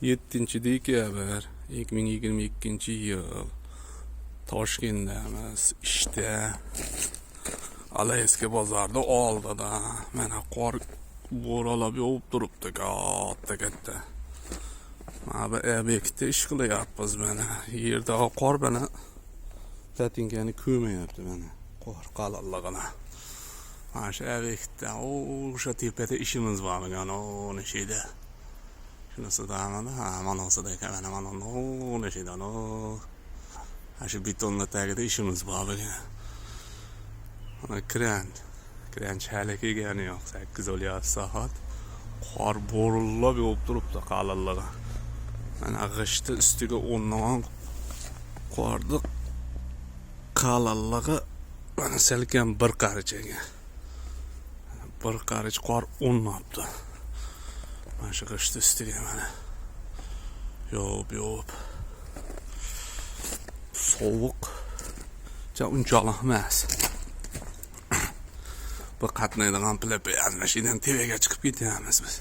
7 dekabr 2022 yil. Toshkentdamiz. Ishda. Alayski bozorda oldida. Mana qor bo'ralab yog'ib turibdi katta katta. Mana bu obyektda ish qilyapmiz mana. Yerdagi qor bilan botinkani ko'mayapti mana. Qor qalinligini. Mana shu obyektda o'sha tepada ishimiz bor mana o'shida. Shunisi mana, ha, manasida ekan, mana mana o'shida. Mana shu betonni tagida ishimiz bor bugun. Mana kran. Kran hali kelgani yo'q. 8 bo'lyapti soat. Qor bo'rillab yog'ib turibdi qalinlig'i. Mana g'ishtni ustiga o'rnagan qorni qalinlig'i mana salkam bir qarich ekan. Bir qarich qor o'rnabdi. Mana shu g'ishtni ustiga mana. Yog'ib yog'ib. Sovuq. Unchalik emas. Bu qatnaydigan plp, mana shu yerdan tepaga chiqib ketyapmiz biz.